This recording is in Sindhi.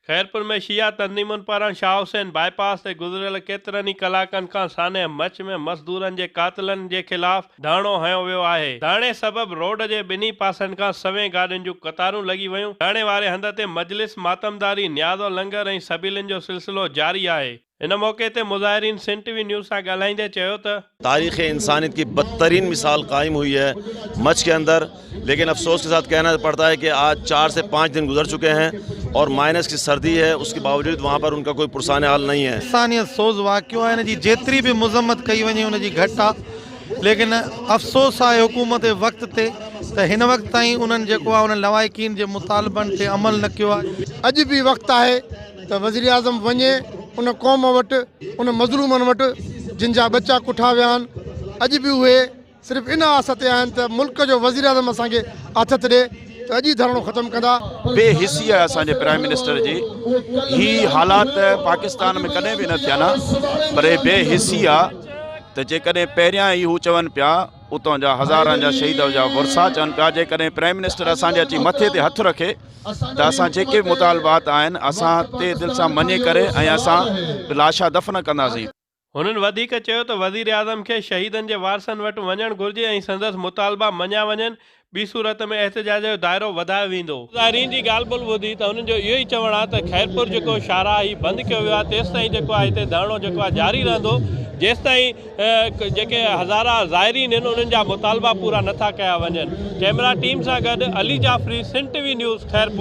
خيرپور ۾ شيعا تنظيمن پاران شاهه حسين باء پاس تي گذريل ڪيترن ئي ڪلاڪن کان سانحه مچ ۾ مزدورن جي قاتلن جي خلاف ڌرڻو هنيو ويو آهي. ڌرڻي سبب روڊ جي ٻنهي پاسن کان سوين گاڏين جون قطارون لڳي ويون. ڌرڻي واري هنڌ تي مجلس، ماتمداري، نياز و لنگر ۽ سبيلن جو سلسلو جاري آهي. ان موقعي تي مظاهرين سن ٽي وي نيوز سان ڳالهائيندي چيو ته. تاريخ انسانيت ڪي بدترين مثال قائم هئي هي مچ ڪي اندر ليڪن افسوس ڪي ساٿ ڪهنا پڙتا هي ڪي آج چار سي پانچ دن گذر چڪي هين اور مائنس ڪي سردي هي اس ڪي باوجود وهان پر ان ڪا ڪوئي پرسان حال نهين هي. انسانيت سوز واقعو آهي ان جي جيتري به مذمت ڪئي وڃي ان جي گهٽ آهي ليڪن افسوس آهي حڪومت وقت تي ته هن وقت تائين انهن جيڪو آهي انهن لوائقين جي مطالبن تي عمل نه ڪيو آهي. اڄ به وقت آهي ته وزيراعظم وڃي ان قوم وٽ ان مظلومن وٽ جن جا ٻچا ڪٺا ويا آهن اڄ به اهي صرف ان آس تي آهن ته ملڪ جو وزيراعظم اسان کي آٿت ڏي ته اڄ ئي ڌرڻو ختم ڪندا. بي حسي آهي اسان جي پرائم منسٽر جي هي حالات پاڪستان ۾ ڪڏهن به نه ٿين ها پر هي بي حسي آ ته جيڪڏهن پهريان ئي هو چون پيا اتان جا هزارن جا شهيد جا ورثا چون پيا جيڪڏهن پرائم منسٽر اسان جي اچي مٿي تي هٿ رکي ته اسان جيڪي به مطالبات آهن اسان تي دل سان مڃي ڪري ۽ اسان لاشا دفن ڪنداسين. هنن وڌيڪ چيو ته وزيراعظم کي شهيدن جي وارثن وٽ وڃڻ گهرجي ۽ سندس مطالبا مڃيا وڃن، ٻي صورت ۾ احتجاج جو دائرو وڌايو ويندو. مظاهرين جي ڳالهه ٻولهه ٻڌي ته هنن جو اهو ئي چوڻ آهي ته خيرپور جيڪو شاهراهه هي بند ڪيو ويو آهي تيستائين جيڪو آهي هتي ڌرڻو جيڪو آهي جاري رهندو جيستائين جيڪي هزارها زائرين آهن انهن جا مطالبا پورا نٿا ڪيا وڃن. ڪئميرا ٽيم سان گڏ Ali Jafri, Sindh T V news, Khairpur.